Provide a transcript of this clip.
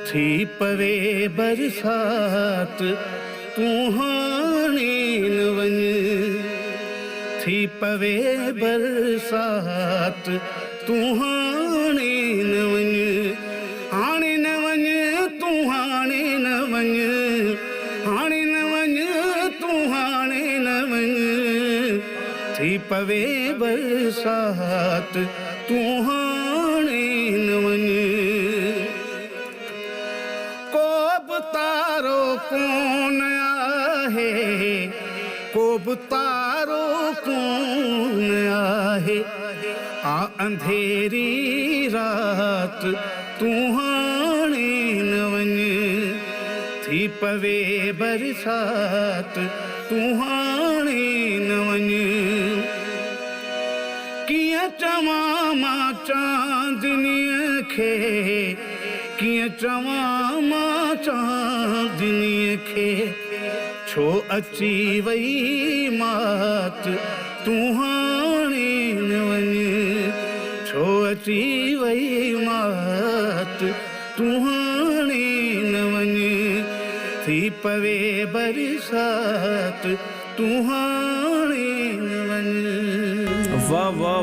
ٿي پوي برسات، تون هاڻي نه وڃ. ٿي پوي برسات، تون هاڻي نه وڃ. هاڻي نه وڃ، تون هاڻي نه وڃ. هاڻي نه وڃ، تون هاڻي نه وڃ. ٿي پوي برسات، تون هاڻي نه وڃ. ڪو به تارو ڪونه آهي، ڪو به تارو ڪونه آهي، آ انڌيري رات، تون هاڻي نه وڃ. ٿي پوي برسات، تون هاڻي نه وڃ. ڪيئن چوان مان چاندنيء کي، ڪيئن چوان مان چاندنيء کي، ڇو اچي وئي مات، تون هاڻي نه وڃ. ڇو اچي وئي مات، تون هاڻي نه وڃ. ٿي پوي برسات، تون هاڻي نه وڃ. واه واه.